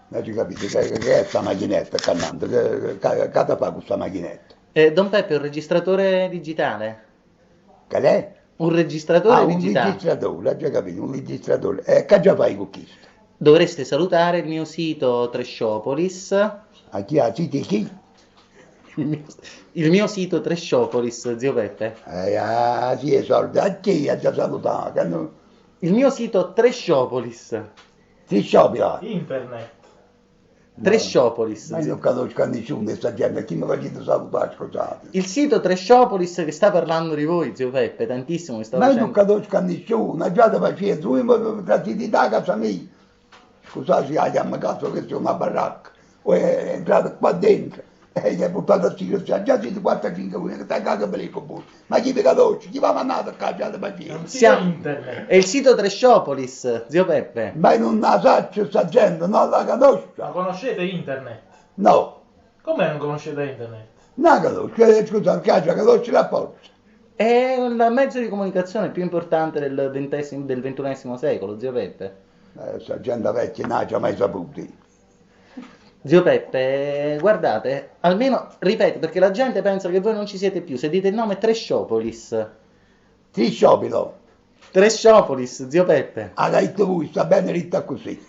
N'aggio capito, che che è sta machinetta ccà nnante, che ch'ata fa cu sta machinetta? Eh, don Peppe, un registratore digitale. Che è? Un registratore Ah, un digitale. registratore, aggio capito, un registratore. E ch'aggia fa io cu chisto? Dovreste salutare il mio sito Tresciopolis. A chi? A sito 'e chi? Il mio sito Tresciopolis, zio Peppe. Eh, ah, sì, 'e solde. A chi aggia salutà? Che no... Il mio sito Tresciopolis. Trisciopila? Internet. Tresciopolis. Ma io non conosco a nessuno di sta gente, a chi mi facete salutare, scusate? Il sito Tresciopolis che sta parlando di voi, zio Peppe, tantissimo che sta Ma io non facendo. conosco a nessuno, abbiate pazienza, voi mi trattate da casa mia. Scusate se la chiamo casa, questa è una baracca. Voi entrate qua dentro e gli hai portato a sigaretta, già siete 4 o 5 voi, che stai a per il comune. Ma chi vi conosce? Chi va mandato qua, abbiate pazienza. Siamo... Internet. È il sito Tresciopolis, zio Peppe. Ma io non la saccio sta gente, non la conosco. Ma conoscete internet? No, Come non conoscete internet? non la conosco, eh, scusate, che conosce la forza. È il mezzo di comunicazione più importante del ventesimo, del ventunesimo secolo, zio Peppe. Eh, sta gente vecchia non ha mai saputo. Zio Peppe, guardate, almeno ripeto, perché la gente pensa che voi non ci siete più. Se dite il nome Tresciopolis. Trisciopilo, Tresciopolis, zio Peppe. ha detto voi, sta bene ritta così.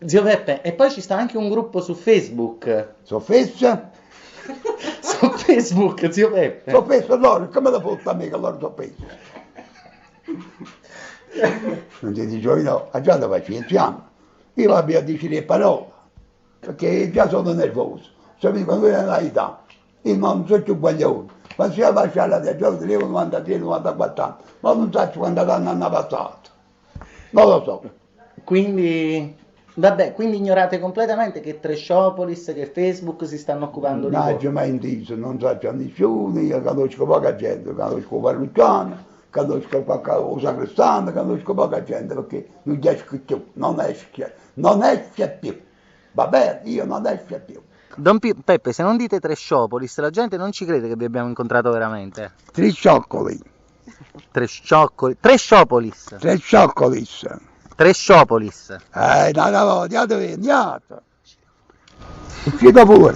Zio Peppe, e poi ci sta anche un gruppo su Facebook. Soffessa? Su Facebook, zio Peppe. Soffessa loro, come la fotta a me che loro soffessa? Non ti dico io no, abbiate pazienza. Io vado a dire le parole, perché già sono nervoso. Sapete, quando ero nell'età, io non sono più guaglione. Ma se io faccio alla già tenevo 93, 94 anni, ma non so quanti anni hanno passato. Non lo so. Quindi, vabbè, quindi ignorate completamente che Tresciopolis, che Facebook si stanno occupando di Non voi. ho mai inteso, non so a nessuno, io conosco poca gente, conosco parrucchiano, conosco poca, o sacrestano, conosco poca gente perché non esco più, non esce, non esce più. Va bene, io non esce più. Don Pi- Peppe, se non dite Tresciopolis, la gente non ci crede che vi abbiamo incontrato veramente. Triscioccoli, Trescioccoli, Tresciopolis, Triscioccolis. Tresciopolis. Eh, no, no, andiate, andiate. Uscite pure.